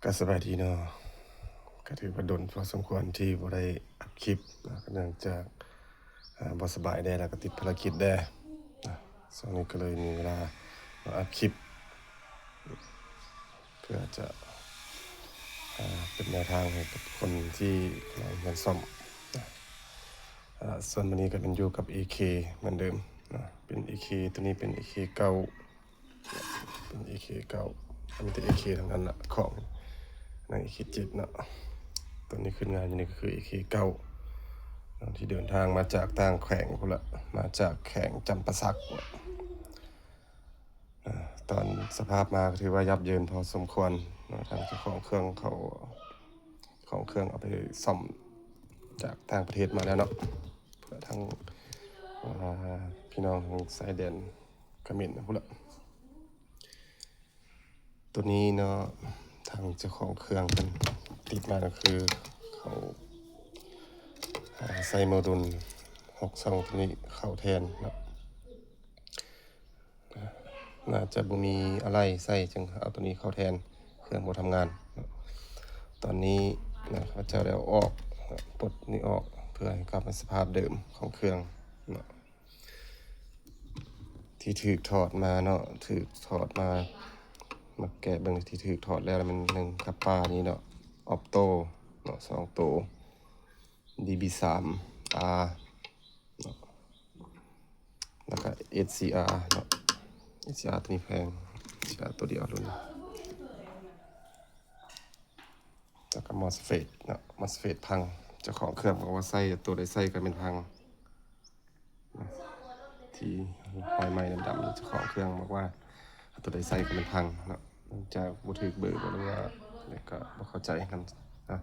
ກໍສະບາຍດີເນາະ ກໍຖືວ່າດົນພໍສົມຄວນທີ່ບໍ່ໄດ້ອັດຄລິບເນາະ ກໍເນື່ອງຈາກ ອາ ບໍ່ສະບາຍແດ່ ແລ້ວກໍຕິດພາລະກິດແດ່ເນາະ. ຊ່ວງນີ້ກໍເລີຍມີເວລາມາອັດຄລິບ ເພື່ອຈະ ອາ ເປັນແນວທາງໃຫ້ກັບຄົນທີ່ກຳລັງຮຽນສ້ອມເນາະ. ອາ ສ່ວນມື້ນີ້ກໍແມ່ນຢູ່ກັບເອເຄເໝືອນເດີມເນາະ ເປັນເອເຄ ໂຕນີ້ເປັນເອເຄເກົ້າ ເປັນເອເຄເກົ້າ ມີແຕ່ເອເຄທັງນັ້ນລະ ຂອງນັ້ນເອເຄເຈັດເນາະ. ໂຕນີ້ຂຶ້ນງານຢູ່ນີ້ກໍຄືເອເຄເກົ້າເນາະ ທີ່ເດີນທາງມາຈາກຕ່າງແຂວງພຸ້ນລະ ມາຈາກແຂວງຈຳປາສັກ. ອາ ຕອນສະພາບມາກໍຖືວ່າຫຍາບເຢິນພໍສົມຄວນເນາະ ທາງເຈົ້າຂອງເຄື່ອງເຂົາ ເຈົ້າຂອງເຄື່ອງເອົາໄປສ້ອມຈາກຕ່າງປະເທດມາແລ້ວເນາະ ເພື່ອທາງ ອາ ພີ່ນ້ອງທາງຊາຍແດນຂເມນພຸ້ນລະ. ໂຕນີ້ເນາະ ທາງເຈົ້າຂອງເຄື່ອງເພິ່ນຕິດມາກໍຄືເຂົາ ອາ ໃສ່ໂມດູນຫົກຊ່ອງໂຕນີ້ເຂົ້າແທນເນາະ. ໜ້າຈະບໍ່ມີອາໄຫຼ່ໃສ່ ຈຶ່ງເອົາໂຕນີ້ເຂົ້າແທນ ເຄື່ອງບໍ່ທຳງານເນາະ. ຕອນນີ້ນະ ຂ້າພະເຈົ້າໄດ້ເອົາອອກ ປົດນີ້ອອກ ເພື່ອໃຫ້ກັບໃນສະພາບເດີມຂອງເຄື່ອງເນາະ ທີ່ຖືກຖອດມາເນາະ ຖືກຖອດມາ ມາແກະເບິ່ງທີ່ຖືກຖອດແລ້ວ ແລ້ວແມ່ນໜຶ່ງຄັບປານີ້ເນາະ ອອບໂຕເນາະ ສອງໂຕ ດີບີສາມອາເນາະ ແລ້ວກະເອັດຊີອາເນາະ ເອັດຊີອາໂຕນີ້ແພງ ເອັດຊີອາໂຕດຽວລຸ້ນ ແລ້ວກະມອສເຟດເນາະ ມອສເຟດພັງ ເຈົ້າຂອງເຄື່ອງບອກວ່າໃສ່ໂຕໃດໃສ່ກໍແມ່ນພັງ ທີ່ຮອຍໄໝ້ດຳໆ ເຈົ້າຂອງເຄື່ອງບອກວ່າ ໂຕໃດໃສ່ກໍແມ່ນພັງເນາະ ຈະບໍ່ຖືກເບີບໍ່ ຫຼືວ່າແລ້ວກໍບໍ່ເຂົ້າໃຈນຳເນາະ.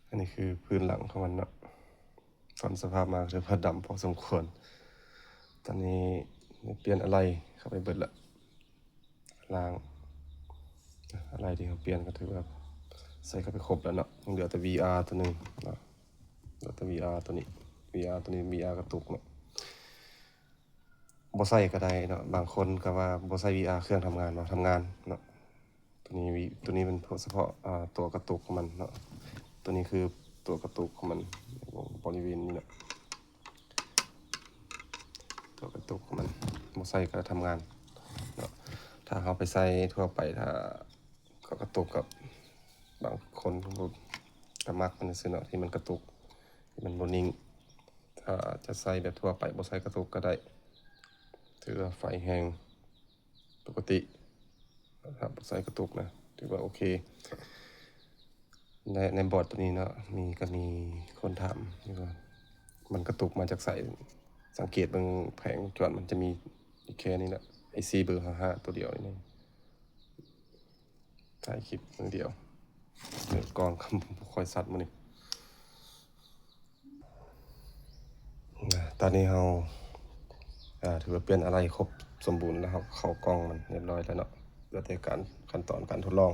ອັນນີ້ຄືພື້ນຫຼັງຂອງມັນເນາະ ຕອນສະພາບມາກໍຖືວ່າດຳພໍສົມຄວນ. ຕອນນີ້ໄດ້ປ່ຽນອາໄຫຼ່ເຂົ້າໄປເບິດລະ ລ້າງ ອາໄຫຼ່ທີ່ເຮົາປ່ຽນກໍຖືວ່າໃສ່ເຂົ້າໄປຄົບແລ້ວເນາະ ຍັງເຫຼືອແຕ່ວີອາໂຕໜຶ່ງເນາະ ເຫຼືອແຕ່ວີອາໂຕນີ້ ວີອາໂຕນີ້ ວີອາກະຕຸກເນາະ. ບໍ່ໃສ່ກໍໄດ້ເນາະ ບາງຄົນກໍວ່າບໍ່ໃສ່ວີອາເຄື່ອງທຳງານບໍ່ ທຳງານເນາະ. ໂຕນີ້ ໂຕນີ້ແມ່ນສະເພາະ ອາ ຕົວກະຕຸກຂອງມັນເນາະ ໂຕນີ້ຄືຕົວກະຕຸກຂອງມັນ ບໍລິເວນນີ້ເນາະ ຕົວກະຕຸກຂອງມັນ ບໍ່ໃສ່ກໍທຳງານເນາະ. ຖ້າເຮົາໄປໃສ່ທົ່ວໄປ ຖ້າກໍກະຕຸກ ກັບບາງຄົນກໍມັກມັນຊື່ເນາະ ທີ່ມັນກະຕຸກ ທີ່ມັນບໍ່ນິ່ງ. ຖ້າຈະໃສ່ແບບທົ່ວໄປ ບໍ່ໃສ່ກະຕຸກກໍໄດ້ ຖືວ່າໄຟແຮງ ປົກກະຕິ ຖ້າບໍ່ໃສ່ກະຕຸກນະ ຖືວ່າໂອເຄ. ໃນ ໃນບອດໂຕນີ້ເນາະ ມີ ກໍມີຄົນຖາມຢູ່ວ່າ ມັນກະຕຸກມາຈາກໃສ? ສັງເກດເບິ່ງແຜງວງຈອນ ມັນຈະມີແຄ່ນີ້ແຫຼະ ໄອຊີເບີຫ້າຫ້າ ໂຕດຽວນີ້ ຖ່າຍຄລິບມື້ດຽວ ເປີດກ້ອງກໍບໍ່ຄ່ອຍຊັດມື້ນີ້. ນະ ຕອນນີ້ເຮົາ ອາ ຖືວ່າປ່ຽນອາໄຫຼ່ຄົບສົມບູນແລ້ວ ເຮົາເຂົ້າກ່ອງມັນຮຽບຮ້ອຍແລ້ວເນາະ. ເຫຼືອແຕ່ການ ຂັ້ນຕອນການທົດລອງ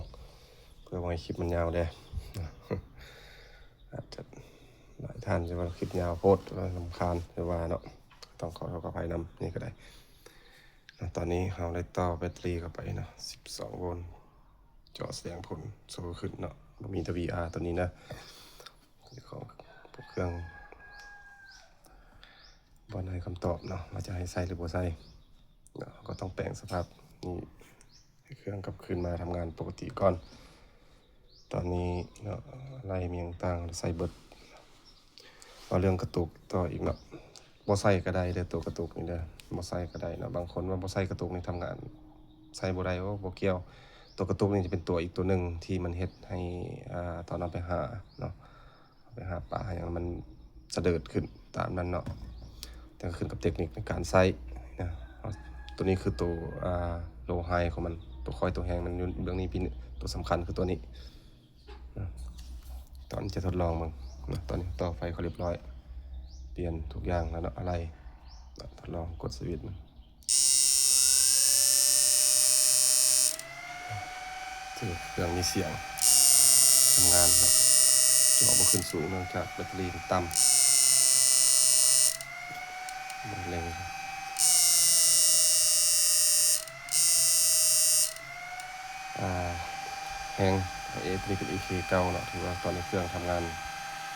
ເພື່ອບໍ່ໃຫ້ຄລິບມັນຍາວແດ່. ອາດຈະຫຼາຍທ່ານຈະວ່າຄລິບຍາວໂພດ ແລ້ວລຳຄານ ຫຼືວ່າເນາະ ຕ້ອງຂໍໂທດຂໍອະໄພນຳນີ້ກໍໄດ້. ນະ ຕອນນີ້ເຮົາໄດ້ຕໍ່ແບັດເຕີຣີເຂົ້າໄປເນາະ ສິບສອງໂວນ ຈໍສະແດງຜົນໂຊຂຶ້ນເນາະ ບໍ່ມີແຕ່ວີອາໂຕນີ້ນະ. ຂອງພວກເຄື່ອງບໍ່ໃຫ້ຄຳຕອບເນາະ ວ່າຈະໃຫ້ໃສ່ຫຼືບໍ່ໃສ່ເນາະ. ເຮົາກໍຕ້ອງແປງສະພາບນີ້ໃຫ້ເຄື່ອງກັບຄືນມາທຳງານປົກກະຕິກ່ອນ. ຕອນນີ້ເນາະ ອາໄຫຼ່ມີຫຍັງຕ່າງໃສ່ເບິດ. ເວົ້າເລື່ອງກະຕຸກຕໍ່ອີກເນາະ ບໍ່ໃສ່ກໍໄດ້ເດີ ຕົວກະຕຸກນີ້ເດີ ບໍ່ໃສ່ກໍໄດ້ເນາະ. ບາງຄົນວ່າບໍ່ໃສ່ກະຕຸກນີ້ທຳງານ ໃສ່ບໍ່ໄດ້ ໂອ້ ບໍ່ກ່ຽວ. ຕົວກະຕຸກນີ້ຈະເປັນຕົວອີກຕົວໜຶ່ງທີ່ມັນເຮັດໃຫ້ ອາ ຕອນເຮົາໄປຫາເນາະ ເຮົາໄປຫາປາຫາຫຍັງ ມັນສະເດີດຂຶ້ນຕາມນັ້ນເນາະ. ແຕ່ກໍຂຶ້ນກັບເຕັກນິກໃນການໃຊ້ນະ. ຕົວນີ້ຄືຕົວ ອາ ໂລໄຮຂອງມັນ ຕົວຄອຍຕົວແຮງມັນຢູ່ເບື້ອງນີ້ ເປັນຕົວສຳຄັນຄືຕົວນີ້. ນະ ຕອນຈະທົດລອງເບິ່ງນະ ຕອນນີ້ຕໍ່ໄຟເຂົ້າຮຽບຮ້ອຍ ປ່ຽນທຸກຢ່າງແລ້ວເນາະ ອາໄຫຼ່ນະ. ທົດລອງກົດສະວິດມັນ ຖືເຄື່ອງມີສຽງທຳງານເນາະ ຈໍບໍ່ຂຶ້ນສູງ ເນື່ອງຈາກແບັດເຕີຣີມັນຕ່ຳ. ມັນເລັ່ງ ອ່າ ແຮງ ເອ ຕົວນີ້ເປັນເອເຄເກົ່າເນາະ ຖືວ່າຕອນນີ້ເຄື່ອງທຳງານ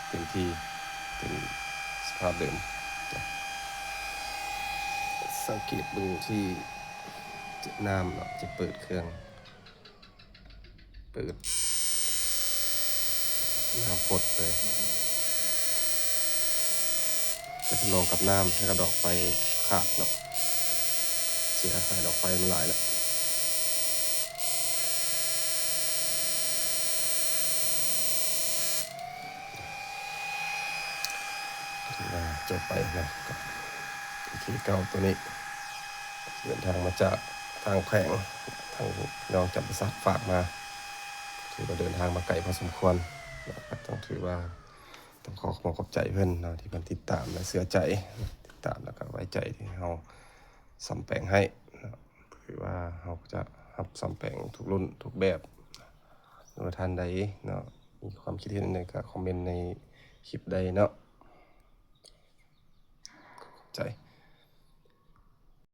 ເຕັມທີ່ ເປັນສະພາບເດີມ. ສັງເກດເບິ່ງທີ່ນ້ຳເນາະ ຈະເປີດເຄື່ອງ ເປີດ ນ້ຳຟົດເລີຍ ຈະທະນອງກັບນ້ຳ ແລ້ວກໍດອກໄຟຂາດເນາະ ເສຍຫາຍດອກໄຟມັນຫຼາຍແລ້ວ. ຖືວ່າຈົບໄປເນາະ ກັບເອເຄເກົ່າຕົວນີ້ ເດີນທາງມາຈາກທາງແຂວງ ທາງນ້ອງຈຳປາສັກຝາກມາ ຖືວ່າເດີນທາງມາໄກພໍສົມຄວນ ກໍຕ້ອງຖືວ່າ ຕ້ອງຂໍຂອບໃຈເພິ່ນເນາະ ທີ່ເພິ່ນຕິດຕາມ ແລະ ເຊື່ອໃຈ ຕິດຕາມ ແລ້ວກໍໄວ້ໃຈທີ່ເຮົາສ້ອມແປງໃຫ້ເນາະ. ຖືວ່າເຮົາຈະຮັບສ້ອມແປງທຸກລຸ້ນທຸກແບບ ຫຼືວ່າທ່ານໃດເນາະ ມີຄວາມຄິດເຫັນຫຍັງໃດກໍຄອມເມັນໃນຄລິບໄດ້ເນາະ. ຂອບໃຈ.